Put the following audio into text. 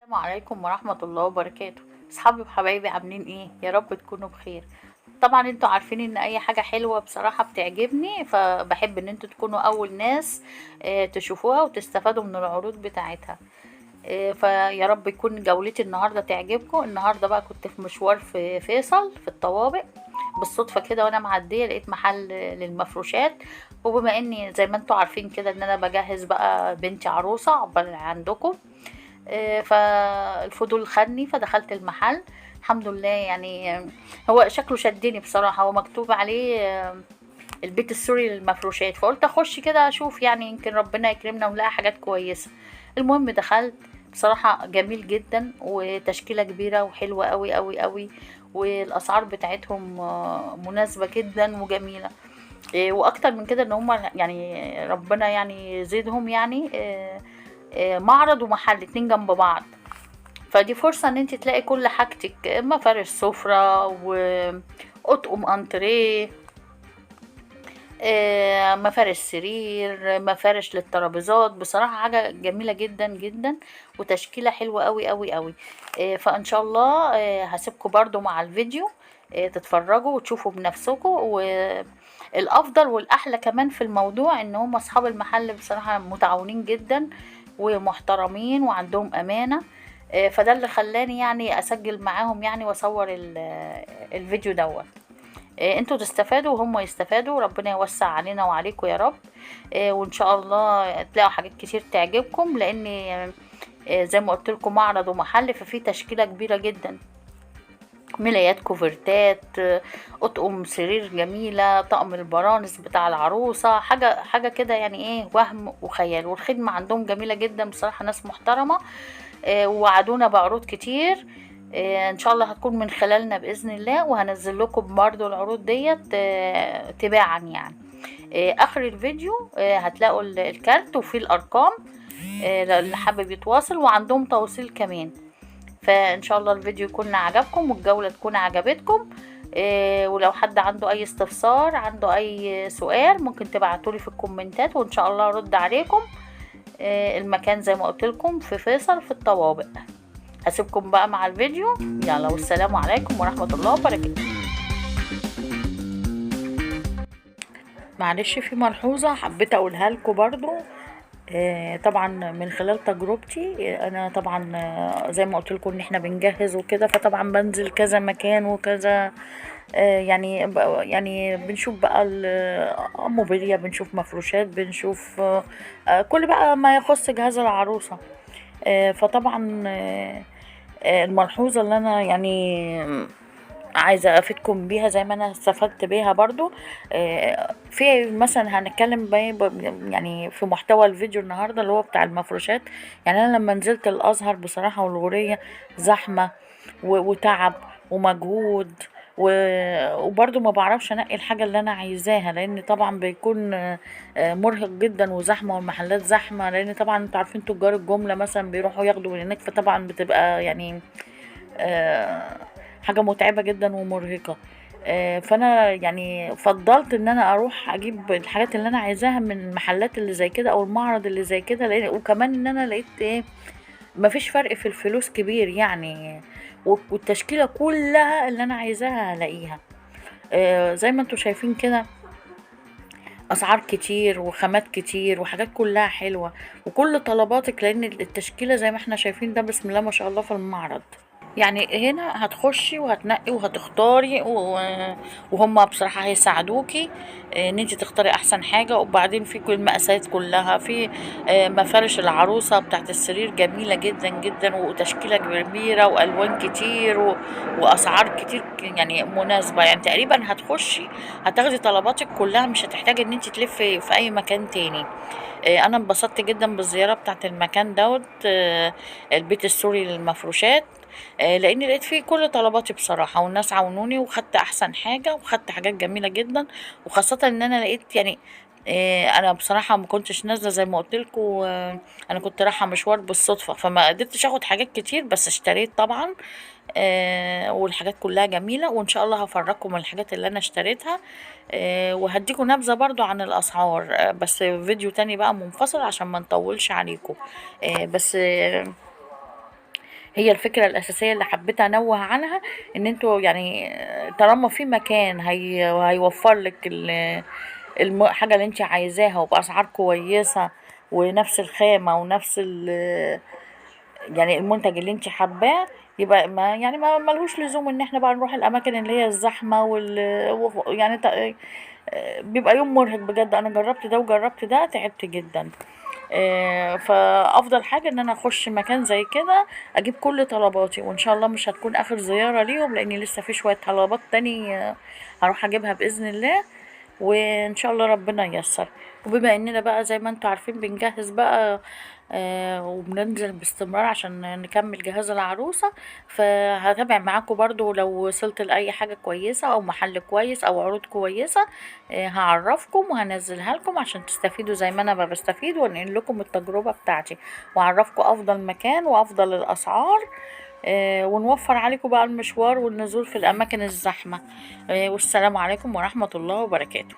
السلام عليكم ورحمة الله وبركاته. اصحابي وحبايبي عاملين ايه؟ يا رب تكونوا بخير. طبعا انتوا عارفين ان اي حاجة حلوة بصراحة بتعجبني، فبحب ان انتوا تكونوا اول ناس تشوفوها وتستفادوا من العروض بتاعتها. فيا رب يكون جولتي النهاردة تعجبكم. النهاردة بقى كنت في مشوار في فيصل في الطوابق، بالصدفة كده وانا معدية لقيت محل للمفروشات، وبما اني زي ما انتوا عارفين كده ان انا بجهز بقى بنتي عروسة عقبال عندكم، فالفضول خدني فدخلت المحل. الحمد لله هو شكله شدني بصراحة، هو مكتوب عليه البيت السوري للمفروشات، فقلت اخش كده اشوف، يمكن ربنا يكرمنا ونلاقي حاجات كويسة. المهم دخلت، بصراحة جميل جدا وتشكيلة كبيرة وحلوة قوي قوي قوي، والاسعار بتاعتهم مناسبة جدا وجميلة. واكتر من كده ان هم ربنا يزيدهم، معرض ومحل اتنين جنب بعض، فدي فرصة ان انت تلاقي كل حاجتك، مفارش سفرة واطقم انتريه، مفارش سرير، مفارش للترابيزات. بصراحة حاجة جميلة جدا جدا وتشكيلة حلوة قوي قوي قوي. فان شاء الله، هسيبكم برضو مع الفيديو، تتفرجوا وتشوفوا بنفسكم. والافضل والاحلى كمان في الموضوع ان هم اصحاب المحل بصراحة متعاونين جدا ومحترمين وعندهم امانة، فده اللي خلاني اسجل معاهم واصور الفيديو دوت. انتوا تستفادوا وهم يستفادوا، ربنا يوسع علينا وعليكم يا رب. وان شاء الله تلاقوا حاجات كتير تعجبكم، لان زي ما قلت لكم معرض ومحل، ففي تشكيلة كبيرة جدا، ملايات، كوفرتات، اطقم سرير جميلة، طقم البرانس بتاع العروسة، حاجة كده وهم وخيال. والخدمة عندهم جميلة جدا بصراحة، ناس محترمة، ووعدونا بعروض كتير، ان شاء الله هتكون من خلالنا باذن الله، وهنزل لكم برضو العروض ديت، تباعا. اخر الفيديو، هتلاقوا الكارت وفيه الارقام، اللي حابب يتواصل، وعندهم توصيل كمان. فان شاء الله الفيديو يكون عجبكم والجولة تكون عجبتكم. ولو حد عنده اي استفسار، عنده اي سؤال، ممكن تبعتولي في الكومنتات وان شاء الله ارد عليكم. المكان زي ما قلت لكم في فيصل في الطوابق. هسيبكم بقى مع الفيديو، يلا والسلام عليكم ورحمة الله وبركاته. معلش في ملحوظة حبيت اقولها لكم برضو، طبعا من خلال تجربتي، انا طبعا، زي ما قلت لكم ان احنا بنجهز وكده، فطبعا بنزل كذا مكان وكذا، بنشوف بقى موبيليا، بنشوف مفروشات، بنشوف، كل بقى ما يخص جهاز العروسة. فطبعا، الملحوظة اللي انا عايزة افيدكم بيها زي ما انا استفدت بيها برضو، في مثلا هنتكلم في محتوى الفيديو النهاردة اللي هو بتاع المفروشات. انا لما نزلت الازهر بصراحة والغورية زحمة وتعب ومجهود، وبرضو ما بعرفش انقي الحاجة اللي انا عايزاها، لان طبعا بيكون، مرهق جدا وزحمة والمحلات زحمة، لان طبعا انتوا عارفين تجار الجملة مثلا بيروحوا ياخدوا من هناك، فطبعا بتبقى حاجة متعبة جدا ومرهقة. فأنا فضلت إن أنا أروح أجيب الحاجات اللي أنا عايزاها من المحلات اللي زي كده أو المعرض اللي زي كده، وكمان إن أنا لقيت مفيش فرق في الفلوس كبير والتشكيلة كلها اللي أنا عايزاها هلاقيها. زي ما انتوا شايفين كده أسعار كتير وخامات كتير وحاجات كلها حلوة وكل طلباتك، لأن التشكيلة زي ما احنا شايفين ده بسم الله ما شاء الله في المعرض. هنا هتخشي وهتنقي وهتختاري وهم بصراحة هيساعدوكي ان انت تختاري احسن حاجة. وبعدين في كل المقاسات كلها، في، مفارش العروسة بتاعت السرير جميلة جدا جدا وتشكيلة كبيرة والوان كتير واسعار كتير مناسبة. تقريبا هتخشي هتاخدي طلباتك كلها، مش هتحتاجي ان انت تلفي في اي مكان تاني. انا انبسطت جدا بالزيارة بتاعت المكان دوت، البيت السوري للمفروشات، لان لقيت فيه كل طلباتي بصراحة، والناس عاونوني وخدت احسن حاجة وخدت حاجات جميلة جدا. وخاصة ان انا لقيت انا بصراحة ما كنتش نازلة زي ما قلت لكم، انا كنت رايحة مشوار بالصدفة فما قدرتش اخد حاجات كتير، بس اشتريت طبعا، والحاجات كلها جميلة. وان شاء الله هفرجكم الحاجات اللي انا اشتريتها، وهديكم نبذة برضو عن الاسعار، بس فيديو تاني بقى منفصل عشان ما نطولش عليكم. بس، هي الفكرة الأساسية اللي حبيت أنوه عنها، إن انتوا يعني طالما في مكان هيوفر لك الحاجة اللي انت عايزاها وبأسعار كويسة ونفس الخامة ونفس يعني المنتج اللي انت حباه، يبقى ما يعني ما ملهوش لزوم ان احنا بقى نروح الاماكن اللي هي الزحمة يعني بيبقى يوم مرهق بجد. انا جربت ده وجربت ده، تعبت جدا. فافضل حاجة ان انا اخش مكان زي كده اجيب كل طلباتي، وان شاء الله مش هتكون اخر زيارة ليهم، لاني لسه في شوية طلبات تاني هروح اجيبها باذن الله، وان شاء الله ربنا ييسر. وبما اننا بقى زي ما انتم عارفين بنجهز بقى وبننزل باستمرار عشان نكمل جهاز العروسة، فهتابع معاكم برضو لو وصلت لأي حاجة كويسة او محل كويس او عروض كويسة، هعرفكم وهنزلها لكم عشان تستفيدوا زي ما انا ما بستفيد، وانقل لكم التجربة بتاعتي واعرفكم افضل مكان وافضل الاسعار، ونوفر عليكم بقى المشوار والنزول في الاماكن الزحمة. والسلام عليكم ورحمة الله وبركاته.